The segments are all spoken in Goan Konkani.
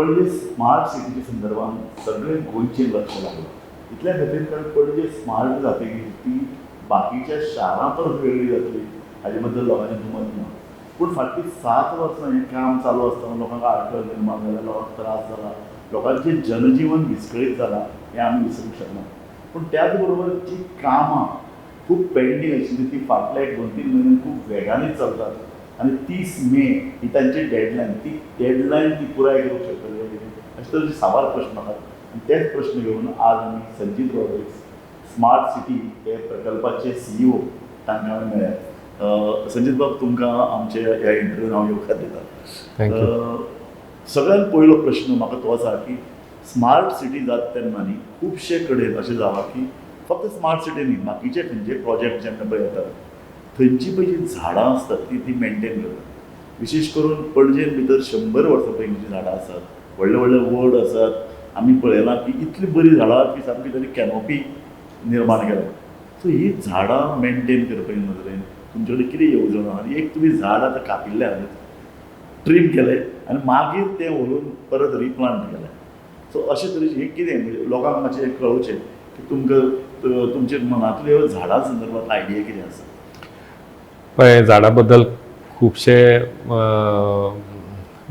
पणजे स्मार्ट सिटीच्या संदर्भात सगळे गोंयचेर लक्ष लागलां. इतल्या खातीर, कारण पणजे स्मार्ट जातकीर ती बाकीच्या शारां परस वेगळी जातली हाजे बद्दल लोकांचें दुमत ना. पूण फाटलीं 7 वर्सां हें काम चालू आसतना लोकांक आडखळ निर्माण जाल्या, लोकांक त्रास जाला, लोकांचें जनजीवन विस्कळीत जालां, हें आमी विसरूंक शकना. पूण त्याच बरोबर जी कामां खूब पेंडींग आशिल्ली ती फाटल्या एक 2-3 म्हयन्यान खूब वेगानच चलतात आनी 30 मे ही तांची डेडलायन, ती डेडलायन ती पुराय करूंक शकतले काय कितें, अशे तरेचे साबार प्रश्न आहात. आनी तेच प्रश्न घेवन आज आमी संजीत रॉड्रिग्स, स्मार्ट सिटी हे प्रकल्पाचे सीईओ, तांकां आमी मेळ्ळ्यात. संजीत बाब, तुमकां आमच्या ह्या इंटरव्यून हांव येवकार दिता. Thank you. सगळ्यात पयलो प्रश्न म्हाका तो आसा की स्मार्ट सिटी जाता तेन्ना न्ही खुबशे कडेन अशें जालां की फक्त स्मार्ट सिटी न्ही, बाकीचे खंयचे प्रोजेक्ट जेन्ना पळय येतात, थंयची पळय जी झाडां आसतात ती ती मेनटेन करतात. विशेश करून पणजेन भितर 100 वर्सां पयलींची झाडां आसात, व्हडले व्हडले वड आसात. आमी पळयलां की इतली बरीं झाडां की सामकी ताणी कॅनोपी निर्माण केल्या. सो ही झाडां मेनटेन करपाच्या नदरेन तुमचे कडेन कितें येवजण आहा? आनी एक तुमी झाड आतां कापिल्लें आहा, ट्रीम केलें आनी मागीर तें व्हरून परत रिप्लांट केलें. सो अशे तरेचें हें कितें, म्हणजे लोकांक मातशें कळोवचें की तुमकां तुमच्या मनांतल्यो झाडां संदर्भात आयडिया कितें आसा? पळय, झाडा बद्दल खुबशे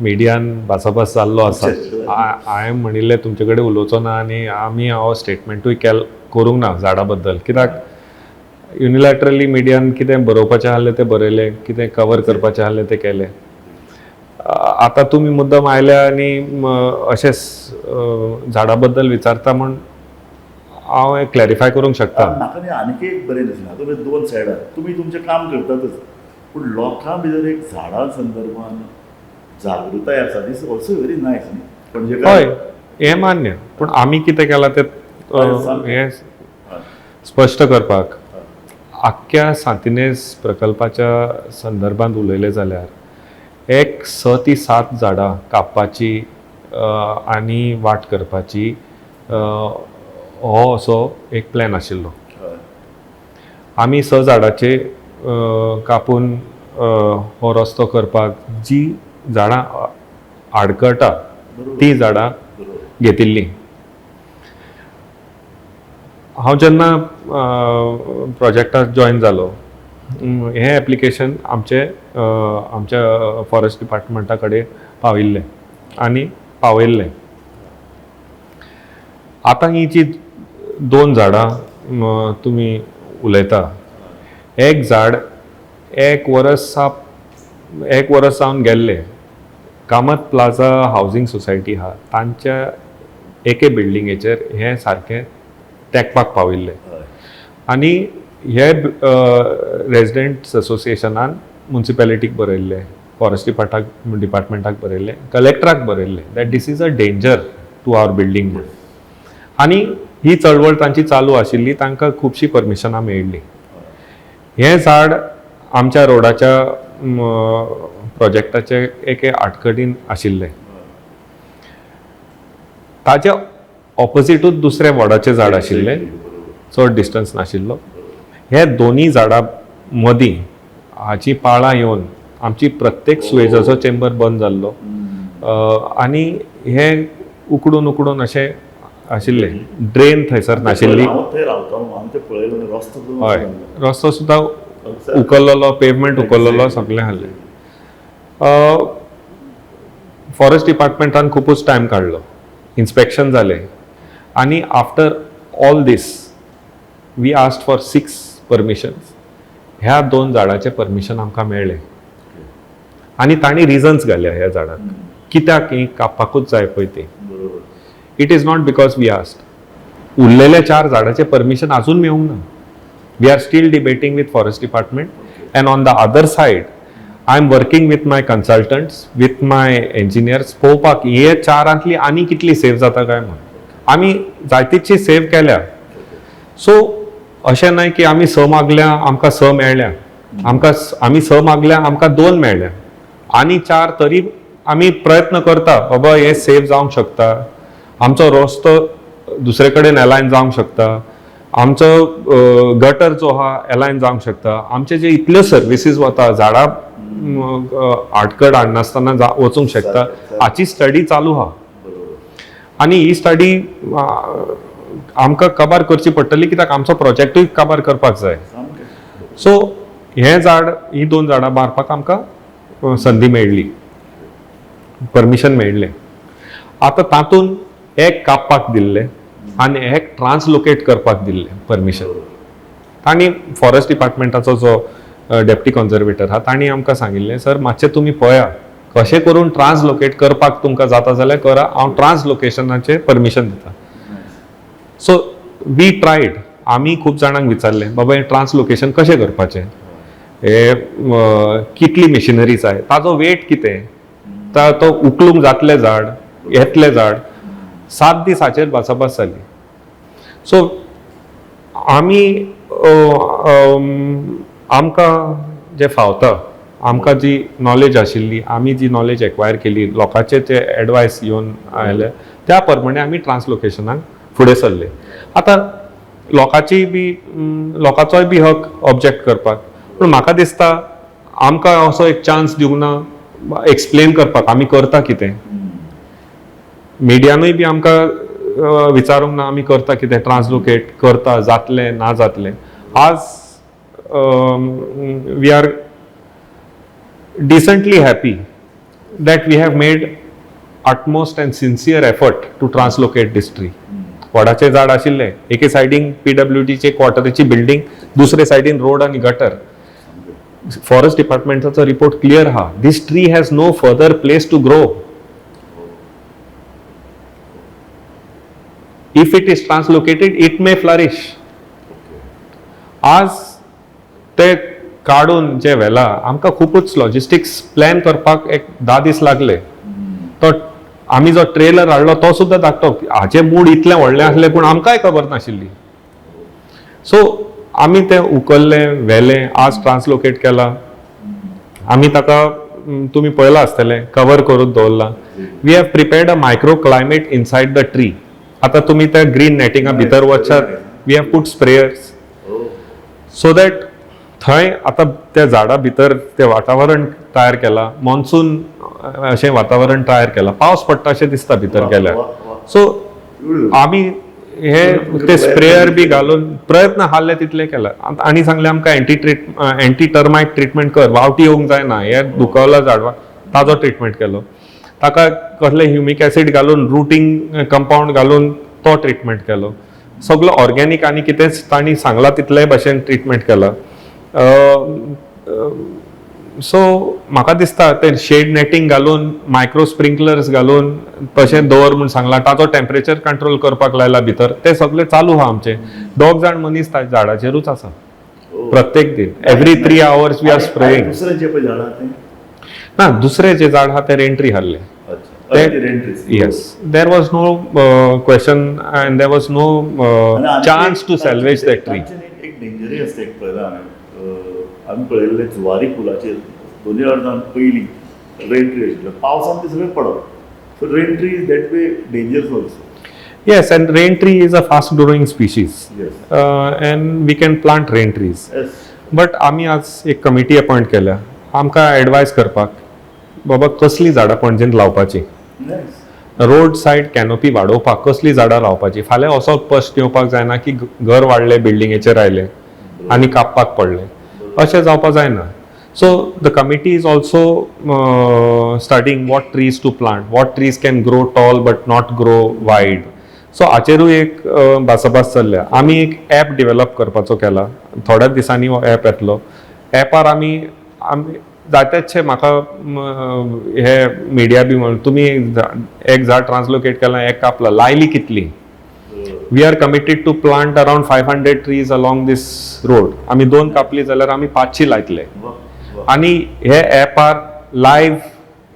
मिडियान भासाभास जाल्लो आसा. हांवें म्हणिल्लें, तुमचे कडेन उलोवचो ना आनी आमी हांव स्टेटमेंटूय केल करूंक ना झाडा बद्दल, कित्याक युनिलॅटरली मिडियान कितें बरोवपाचें आहलें तें बरयलें, कितें कवर करपाचें आहलें तें केलें. आतां तुमी मुद्दम आयल्या आनी अशेंच झाडा बद्दल विचारता म्हूण हांव हें क्लॅरिफाय करूंक शकता. म्हाका न्ही आनीक एक बरें दिसना, तुमी दोन सायडार तुमी तुमचें काम करतातच, पूण लोकां भितर एक झाडां संदर्भान जागृताय आसा. This also very nice न्ही म्हणजे. हय, हें मान्य, पूण आमी कितें केलां तें हें स्पश्ट करपाक, आख्ख्या सांतिनेज प्रकल्पाच्या संदर्भात उलयलें जाल्यार एक 6 ती 7 झाडां कापपाची आनी वाट करपाची हो असो एक प्लॅन आशिल्लो. आमी स झाडाचे कापून हो रस्तो करपाक जी झाडां आडकळटा ती झाडां घेतिल्लीं. हांव जेन्ना प्रोजेक्टाक जॉयन जालो, हें एप्लिकेशन आमचें आमच्या फॉरेस्ट डिपार्टमेंटा कडेन पाविल्लें आनी पावयल्लें. आतां ही जी दोन झाडां तुमी उलयता, एक झाड एक वरस जावन गेल्लें. कामत प्लाझा हावजींग सोसायटी आहा, तांच्या एके बिल्डिंगेचेर हें सारकें तेंकपाक पाविल्लें. आनी हे रेजिडेंट्स असोसिएशनान मुन्सिपेलिटीक बरयल्लें, फॉरेस्ट डिपार्टमेंटाक बरयल्लें, कलेक्टराक बरयल्लें that this is a danger to our building म्हणून. आनी ही चळवळ तांची चालू आशिल्ली. तांकां खुबशीं परमिशनां मेळिल्लीं. हें झाड आमच्या रोडाच्या प्रोजेक्टाचे एके आडखडीन आशिल्लें. ताच्या ऑपोजिटूच दुसरें वडाचें झाड आशिल्लें. चड डिस्टन्स नाशिल्लो. हे दोनी झाडां मदीं हाचीं पाळां येवन आमची प्रत्येक सुवेजाचो चेंबर बंद जाल्लो आनी हे उकडून उकडून अशें आशिल्लें. ड्रेन थंयसर नाशिल्ली. हांव थंय रावतालो, आमी ते पळयलो रस्तो सुद्दां. हय, रस्तो सुद्दां उखल्लेलो, पेवमेंट उखल्लेलो, सगळें आहलें. फॉरेस्ट डिपार्टमेंटान खुबूच टायम काडलो, इन्स्पेक्शन जालें आनी after all this we asked for six permissions. ह्या दोन झाडाचें परमिशन आमकां मेळ्ळें आनी तांणी रिजन्स घाल्या ह्या झाडाक कित्याक ही कापपाकूच जाय पळय ती. It is not because we asked. उरलेल्या चार झाडाचें परमिशन अजून मेळूंक ना. We are still debating with forest department and on the other side I am working with my consultants, with my engineers, पळोवपाक हे चारांतली आनी कितली सेव जाता काय म्हूण. आमी जायतीची सेव केल्या. सो अशें न्हय की आमी स मागल्या, आमकां स मेळ्ळ्या. आमकां आमी स मागल्या, आमकां दोन मेळ्ळ्या आनी चार तरी आमी प्रयत्न करता, बाबा हे सेव जावंक शकता, आमचो रस्तो दुसरे कडेन अलायन जावंक शकता, आमचो गटर जो आहा अलायन जावंक शकता, आमचे जे इतल्यो सर्विसीस वता, झाडां आडकड हाडनासतना वचूंक शकता. हाची स्टडी चालू आहा. आनी ही स्टडी आमकां काबार करची पडटली, कित्याक आमचो प्रोजेक्टूय काबार करपाक जाय. सामकें. सो हें झाड, ही दोन झाडां मारपाक आमकां संदी मेळ्ळी, परमिशन मेळ्ळें. आतां तातूंत एक कापपाक दिल्लें आनी एक ट्रान्सलोकेट करपाक दिल्लें परमिशन. तांणी फॉरेस्ट डिपार्टमेंटाचो जो डेप्टी कॉन्जर्वेटर आहा, तांणी आमकां सांगिल्लें, सर, मातशें तुमी पळया, कशें करून ट्रान्सलोकेट करपाक तुमकां जाता जाल्यार करा, हांव ट्रान्सलोकेशनाचें परमिशन दिता. So we tried. आमी खूब जाणांक विचारलें, बाबा, हें ट्रान्सलोकेशन कशें करपाचें, हे कितली मशिनरी जाय, ताजो वेट कितें, तो उखलूंक जातलें झाड, येतलें झाड. 7 दीस हाचेर भासाभास जाली. सो आमी आमकां जें फावता, आमकां जी नॉलेज आशिल्ली, आमी जी नॉलेज एक्वायर केली, लोकांचे ते एडवायस येवन आयले, त्या प्रमाणे आमी ट्रान्सलोकेशनाक फुडें सरले. आतां लोकांची बी लोकांचोय बी हक ऑब्जेक्ट करपाक, पूण म्हाका दिसता आमकां असो एक चान्स दिवंक ना एक्सप्लेन करपाक आमी करता कितें. मिडियानूय बी आमकां विचारूंक ना आमी करता कितें, ट्रान्सलोकेट करता, जातलें ना जातलें. आज we are decently happy that we have made utmost and sincere effort to translocate this tree. वडाचें झाड आशिल्लें, एके सायडीन पीडब्ल्यूडीचे क्वार्टराची बिल्डींग, दुसरे सायडीन रोड आनी गटर. फॉरेस्ट डिपार्टमेंटाचो रिपोर्ट क्लियर आहा, this tree has no further place to grow. If it is translocated, it may flourish. आज ते काडून जे व्हेला, आमकां खुबूच लॉजिस्टिक्स प्लॅन करपाक एक 10 दीस लागले. तो आमी जो ट्रेलर हाडलो तो सुद्दां धाकटो. हाचें मूड इतलें व्हडलें आसलें, पूण आमकांय खबर नाशिल्ली. सो आमी तें उखल्लें, व्हेलें, आज ट्रान्सलोकेट केला आमी ताका. तुमी पळयलां आसतलें, कवर करून दवरलां. We have prepared a micro climate inside the tree. आतां तुमी त्या ग्रीन नॅटिंगा भितर वचशात, we have put sprayers so that थंय आतां त्या झाडा भितर तें वातावरण तयार केलां, मॉन्सून अशें वातावरण तयार केलां, पावस पडटा अशें दिसता भितर गेल्यार. वा, वा. सो आमी हे ते स्प्रेयर बी घालून प्रयत्न आहले तितले केला. आनी सांगलें आमकां एंटी टर्मायट ट्रिटमेंट कर, वावटी येवंक जायना, हे दुखवला झाडवाक, ताजो ट्रिटमेंट केलो. ताका कसले ह्युमीक एसीड घालून, रुटींग कंपाउंड घालून तो ट्रिटमेंट केलो. सगलो ऑर्गेनीक आनी कितेंच तांणी सांगलां तितले भशेन ट्रिटमेंट केला. सो म्हाका दिसता ते शेड नेटींग घालून, मायक्रो स्प्रिंकलर्स घालून तशें दवर म्हूण सांगलां, ताचो टेम्परेचर कंट्रोल करपाक लायला भितर. ते सगळें चालू आहा. आमचें दोग जाण मनीस त्या झाडाचेरूच आसा प्रत्येक दिन. Every 3 hours we are spraying. दुसरें जे पळय झाडां तें? ना, दुसरें जे झाड आहा तें रेंट्री हाडलें. ते rain trees. Yes, there was no question and there was no chance to salvage that tree. एक डेंजरय आसता. एक पळयलां हांवें, आमी पळयल्लें, जुवारी पुलाचेर दोनूय अर्दान पयलीं रेन ट्री आशिल्लो, पावसान ते सगळें पडप. So rain tree is that way dangerous also. Yes, and rain tree is a fast growing species. And we can plant rain trees. But आमी आज एक कमिटी अपॉयंट केल्या आमकां एडवायस करपाक, बाबा, कसलीं झाडां पणजेंत लावपाची, रोड सायड कॅनोपी वाडोवपाक कसलीं झाडां लावपाची. फाल्यां असो प्रश्न येवपाक जायना की घर वाडलें, बिल्डिंगेचेर आयलें आनी कापपाक पडलें, अशें जावपाक जायना. So the committee is also studying what trees to plant, what trees can grow tall but not grow wide. So हाचेरूय एक भासाभास चल्ल्या. आमी एक एप डिवेलप करपाचो केला. थोड्याच दिसांनी हो एप येतलो. एपार आमी जायतेचशे म्हाका हे मिडिया बी म्हणून, तुमी एक झाड ट्रान्सलोकेट केलां, एक कापलां, लायली कितली? We are committed to plant around 500 trees along this road. आमी दोन कापली जाल्यार आमी 500 लायतले. वा वा आनी हे एपार लायव्ह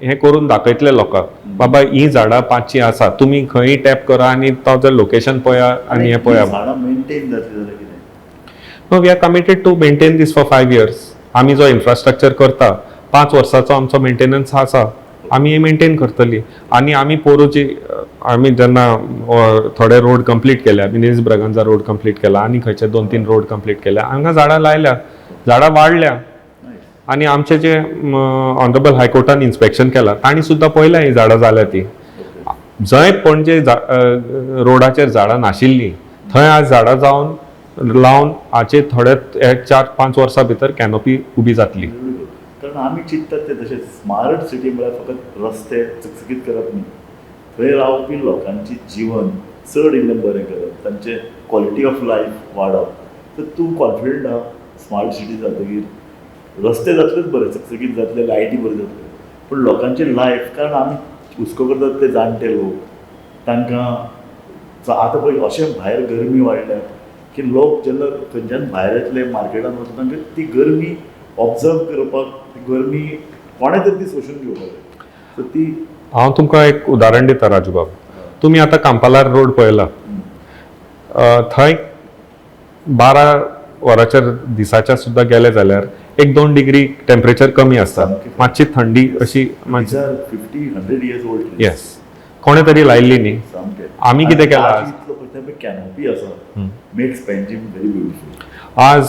हें करून दाखयतले लोकांक, बाबा, ही झाडां 500 आसा, तुमी खंय टॅप करा आनी तो लोकेशन पळया आनी हें पळया. झाडां मेंटेन जातली जाल्यार कितें? No, we are committed to maintain this for 5 years. आमी जो इन्फ्रास्ट्रक्चर करता, 5 वर्साचो आमचो मेंटेनन्स आसा, आमी हे मेंटेन करतली. आनी आमी पोरूं जी आमी जेन्ना थोडे रोड कंप्लीट केल्या, मिनेझीस ब्रागांझा रोड कंप्लीट केला आनी खंयचे दोन तीन रोड कंप्लीट केल्या, हांगा झाडां लायल्या, झाडां वाडल्या. आनी आमचे जे ऑनरेबल हायकोर्टान इन्स्पेक्शन केलां, तांणी सुद्दां पळयलां ही झाडां जाल्या ती. जंय पणजे रोडाचेर झाडां नाशिल्लीं थंय आज झाडां जावन लावन हाचे थोडे 4-5 वर्सां भितर कॅनोपी उबी जातली. कारण आमी चिंततात ते तशें स्मार्ट सिटी म्हळ्यार फकत रस्ते चकचकीत करप न्ही, थंय रावपी लोकांची जीवन चड इल्लें बरें करप, तांचें क्वॉलिटी ऑफ लायफ वाडप. तर तूं कॉन्फिडंट आहा स्मार्ट सिटी जातकीर रस्ते जातलेच बरे, चकचकीत जातले, लायटी बऱ्यो जातल्यो, पूण लोकांचें लायफ, कारण आमी हुस्को करतात ते जाणटे लोक, तांकां आतां पळय अशें भायर गरमी वाडल्या की लोक जेन्ना खंयच्यान भायर येतले मार्केटान वता तांकां ती गरमी ऑब्जर्व करपाक, ती गरमी कोणें तरी ती सोशून घेवपाक जाय. सो ती हांव तुमकां एक उदाहरण दिता राजूबाब. तुमी आतां कांपालार रोड पळयला, थंय 12 वरांचेर दिसाच्या सुद्दां गेले जाल्यार 1-2 डिग्री टेम्परेचर कमी आसता, मातशी थंडी अशी. 50-100 years old. येस, कोणें तरी लायिल्ली न्ही. आमी कितें केलां? कॅनोपी आसा, मेक्स पणजी व्हेरी ब्युटिफूल. आज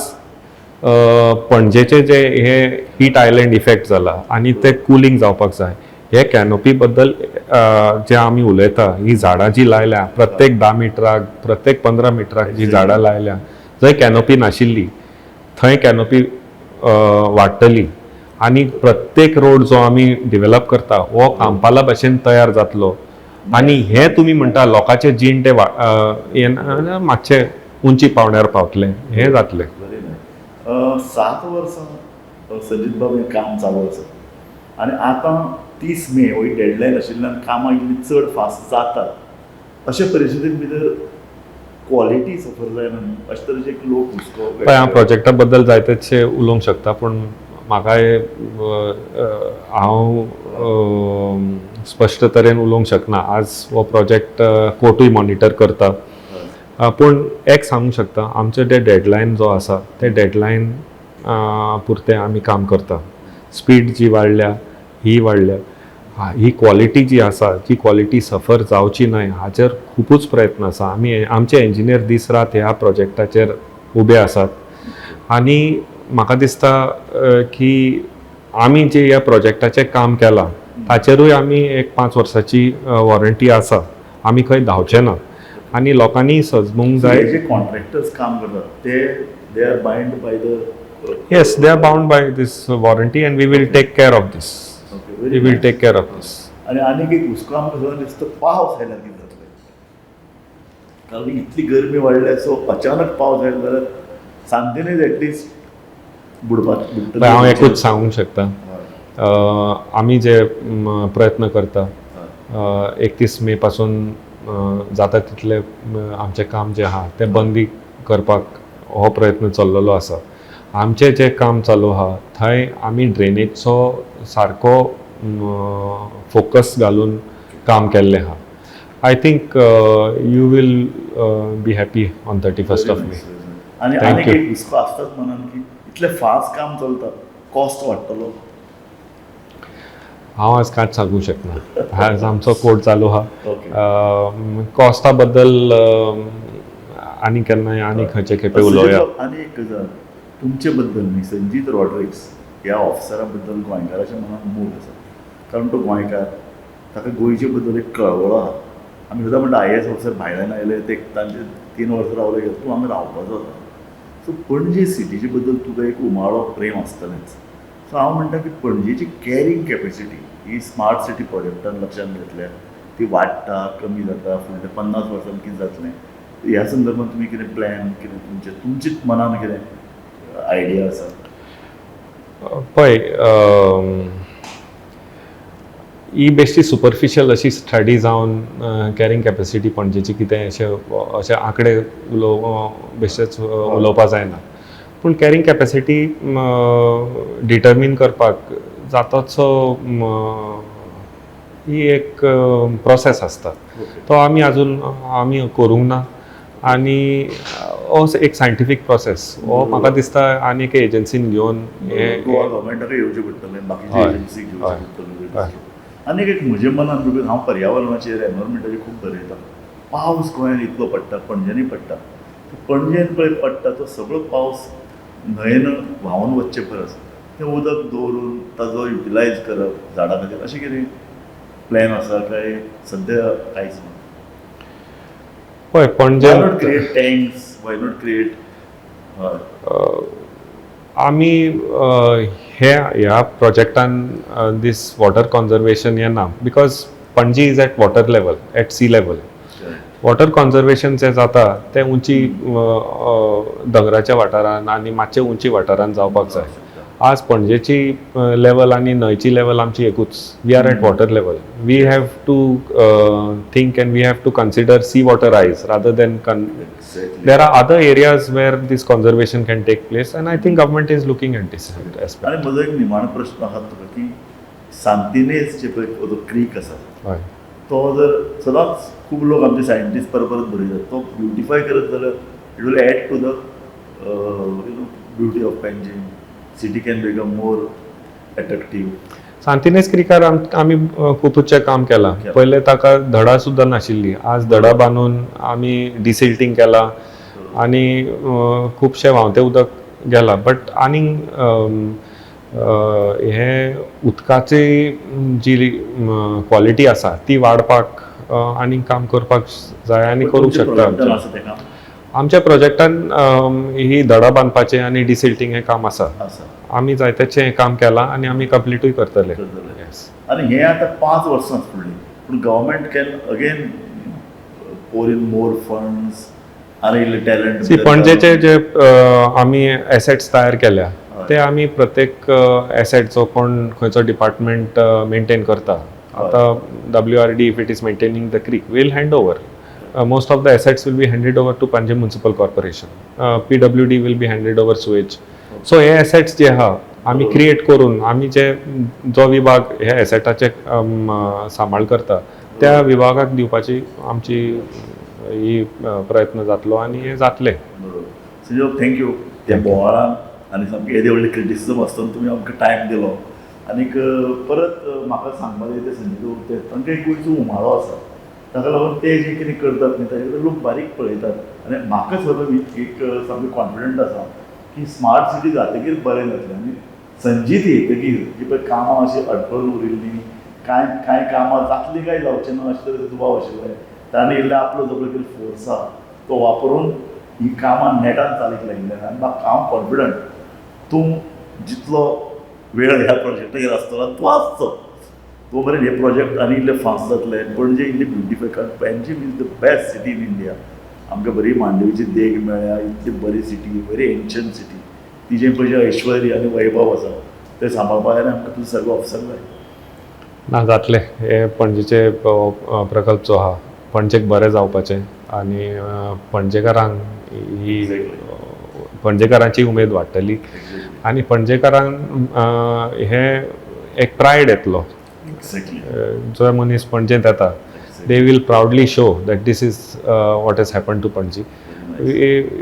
पणजेचे जे हे हीट आयलँड इफेक्ट जाला आनी ते कुलींग जावपाक जाय, हे कॅनोपी बद्दल जे आमी उलयता, ही झाडां जी लायल्या प्रत्येक 10 मिटराक, प्रत्येक 15 मिटराक जी झाडां लायल्या, जंय कॅनोपी नाशिल्ली थंय कॅनोपी वाडटली आनी प्रत्येक रोड जो आमी डिवेलप करता हो कांपाला भशेन तयार जातलो. आनी हे तुमी म्हणटा लोकांचे जीण ते मातशें उंची पावण्यार पावतलें, हें जातलें. 7 वर्सां संजीत बाब हें काम चालू आसा आनी आतां 30 मे हो डेडलायन आशिल्ल्यान कामां इल्लीं चड फास्ट जातात. अशे परिस्थितीन भितर क्वॉलिटी सफर जायना न्ही, अशे तरेचे एक लोक हुस्को. पळय, हांव प्रोजेक्टा बद्दल जायतेचशे उलोवंक शकता, पूण म्हाकाय हांव स्पश्ट तरेन उलोवंक शकना. आज हो प्रोजेक्ट कोर्टूय मॉनिटर करता, पूण एक सांगूंक शकता, आमचें जें डेडलायन जो आसा ते डेडलायन पुरतें आमी काम करता. स्पीड जी वाडल्या ही वाडल्या, ही क्वॉलिटी जी आसा ती क्वॉलिटी सफर जावची न्हय हाचेर खुबूच प्रयत्न आसा. आमी आमचे इंजिनियर दीस रात ह्या प्रोजेक्टाचेर उबे आसात आनी म्हाका दिसता की आमी जे ह्या प्रोजेक्टाचें काम केलां ताचेरूय आमी एक 5 वर्साची वॉरंटी आसा. आमी खंय धांवचे ना आनी लोकांनी सजमूंक जाय. जे कॉन्ट्रॅक्टर्स काम करतात ते they are bind by the Yes, they are bound by this warranty and we will take care of this. We will take care of this. आनी आनीक एक हुस्को आमकां सदां दिसता, पावस आयल्यार कितें जातलें, कारण इतली गरमी वाडल्या, सो अचानक पावस आयलो जाल्यार सांतेनीच एटलिस्ट बुडपाक. पळय, हांव एकूच सांगूंक शकता, आमी जे प्रयत्न करता 31 मे पासून जाता तितले आमचें काम जें आहा तें बंदी करपाक हो प्रयत्न चल्लेलो आसा. आमचें जें काम चालू आहा थंय आमी ड्रेनेजचो सारको फोकस घालून काम केल्लें आहा. I think you will be happy on 31st of May. आनी Thank आनीक you. एक हुस्को आसताच मनान की इतलें फास्ट काम चलता, कॉस्ट वाडटलो. हांव आज कांयच सांगूंक शकना. आज आमचो कोर्ट चालू आहा. ओके. कॉस्टा बद्दल आनी केन्नाय आनी खंयचे खेपे उलोवया. आनी एक गजाल तुमचे बद्दल न्ही, संजीत रॉड्रिक्स ह्या ऑफिसरा बद्दल गोंयकाराच्या मनान मोग आसा, कारण तो गोंयकार, ताका गोंयचे बद्दल एक कळवळो आहा. आमी सदां म्हणटा IAS officer भायल्यान आयले ते तांचे 3 वर्सां रावले गेले, तूं हांगा रावपाचो आसा. सो पणजे सिटीचे बद्दल तुका एक उमाळो प्रेम आसतलेंच. सो हांव म्हणटा की पणजेची कॅरींग कॅपेसिटी ही स्मार्ट सिटी प्रोजेक्टान लक्षांत घेतल्या ती वाडटा कमी जाता, फुडल्या 50 वर्सांनी कितें जातलें ह्या संदर्भात तुमी कितें प्लॅन, कितें तुमचें तुमचेच मनान कितें आयडिया आसा? पळय, ही बेश्टी सुपरफिशियल अशी स्टडी जावन कॅरींग कॅपेसिटी पणजेची कितें अशें अशे आंकडे बेश्टेच उलोवपा जायना, पूण कॅरींग कॅपेसिटी डिटर्मीन करपाक जाताचो ही एक प्रोसेस आसता, तो आमी आजून आमी करूंक ना आनी हो एक सायंटिफीक प्रोसेस हो म्हाका दिसता आनी एके एजन्सीन घेवन हे गोवा गव्हर्मेंटाकय येवचें पडटलें, बाकीचे एजन्सीक घेवचें पडटलें. आनी एक म्हज्या मनान, because हांव पर्यावरणाचेर एनवायरमेंटाचेर खूब बरयतां, पावस गोंयांत इतलो पडटा, पणजेनूय पडटा, पणजेन पळय पडटा तो सगळो पावस न्हंयेन व्हांवन वचचे परस तें उदक दवरून ताजो युटिलायज करप झाडां खातीर, अशें कितें प्लॅन आसा काय सद्या कांयच ना? हय, Panaji Why not create tanks? Why not create हय? आमी हे ह्या प्रोजेक्टान दीस वॉटर कॉन्जर्वेशन हें ना, because Panaji is at water level, at sea level. Water conservation जें जाता तें उंची दोंगराच्या वाठारान आनी मातशे उंची वाठारान जावपाक जाय. आज पणजेची लेवल आनी न्हंयची लेवल आमची एकूच. We are at water level. We have to think and we have to consider sea water rise rather than there are other areas where this conservation can take place, and I think government is looking at this aspect. आनी म्हजो एक निमाणो प्रश्न आहा तुका की सांतिनेज जे पळय जो क्रीक आसा, तो जर सदांच खूब लोक आमचे सायंटिस्ट परत परत बरयतात, तो ब्युटिफाय करत जाल्यार it will add to the beauty of Panjim city, can become more attractive. Santinez क्रिकार आमी खुबूचशें काम केलां. केलां. पयलें ताका धडा सुद्दां नाशिल्ली. आज धडा बांदून आमी डिसिल्टींग केलां आनी खुबशें व्हांवतें उदक गेलां. बट आनीक हें उदकाची जी क्वॉलिटी आसा ती वाडपाक आनीक काम करपाक जाय आनी करूंक शकता आमचें. आसा तें काम? आमच्या प्रोजेक्टान ही धडा बांदपाचें आनी डिसिल्टींग हें काम आसा. आसा. आमी जायत्याचें हें काम केलां आनी आमी कंप्लिटूय करतले. करतले. येस. आनी हें आतां 5 वर्सां फुडलीं, पूण government can again pour in more funds आनी इल्लें टॅलंट. सी, पणजेचे जे आमी एसेट्स तयार केल्या ते आमी प्रत्येक एसेट जो कोण खंयचो डिपार्टमेंट मेंटेन करता, आतां WRD, if it is maintaining the creek, will hand over. Most of the assets will be handed over to Panjim Municipal Corporation. PWD will be handed over sewage. So hey assets जे आहा आमी क्रिएट करून आमी जे जो विभाग हे एसेटाचे सांबाळ करता त्या विभागाक दिवपाची आमची ही प्रयत्न जातलो आनी हे जातले. बरोबर. Sanjay, thank you. त्या बोवाळान आनी सामकें येदे व्हडलें क्रिटिसिजम आसतना तुमी आमकां टायम दिलो. आनीक परत म्हाका सांगपाक जाय तें संजय, तें तांकां एक गोंयचो उमाळो आसा, ताका लागून ते जे कितें करतात न्ही ताजे कडेन लोक बारीक पळयतात. आनी म्हाका सदां एक सामकें कॉन्फिडंट आसा की स्मार्ट सिटी जातकीर बरें जातलें आनी संजीत येतकीर जी पळय कामां अशीं अडकून उरिल्लीं, कांय कांय कामां जातलीं काय जावचें ना अशें तरेचो दुबाव आशिल्ले, ताणें इल्लो आपलो जो पळय कितें फोर्स आहा तो वापरून ही कामां नेटान चालीक लायिल्ली. आनी म्हाका हांव कॉन्फिडंट, तूं जितलो वेळ ह्या प्रोजेक्टाचेर आसतलो तूं आसचो तो मेरेन हे प्रोजेक्ट आनी इल्ले फास्ट जातले, पणजे इल्ली ब्युटिफाय, कारण Panjim is the best city in India. आमकां बरी मांडवीची देग मेळ्ळ्या, इतली बरी सिटी, बरी एन्शंट सिटी. तिजें पळय जें ऐश्वर्य आनी वैभव आसा तें सांबाळपाक जाय आमकां तुजो सगळो ऑफिसर जाय. ना, जातले. हे पणजेचे प्रकल्प जो आहा पणजेक बरें जावपाचें आनी पणजेकारांक ही पणजेकारांची उमेद वाडटली आनी पणजेकारांक हे एक प्रायड येतलो. जो मनीस पणजेंत येता, they will proudly show that this is what has happened to Panaji.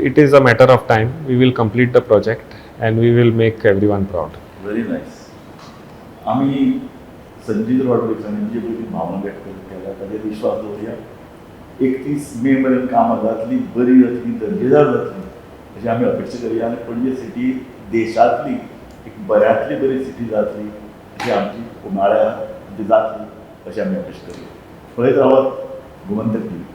It is a matter of time. We will complete the project and we will make everyone proud. Very nice. आमी संजीत रॉड्रिक्स हांणी जी पळय ती भावना व्यक्त केल्या ताजेर विश्वास दवरुया. 31 मे मेरेन कामां जातली, बरी जातली, दर्जेदार जातली अशी आमी अपेक्षा करुया आनी पणजे सिटी देशांतली एक बऱ्यांतली बरी सिटी जातली अशी आमची उमाळ्या जातली अशी आमी अपेक्षा करुया. पळयत रावात गोमंतक टीव्ही.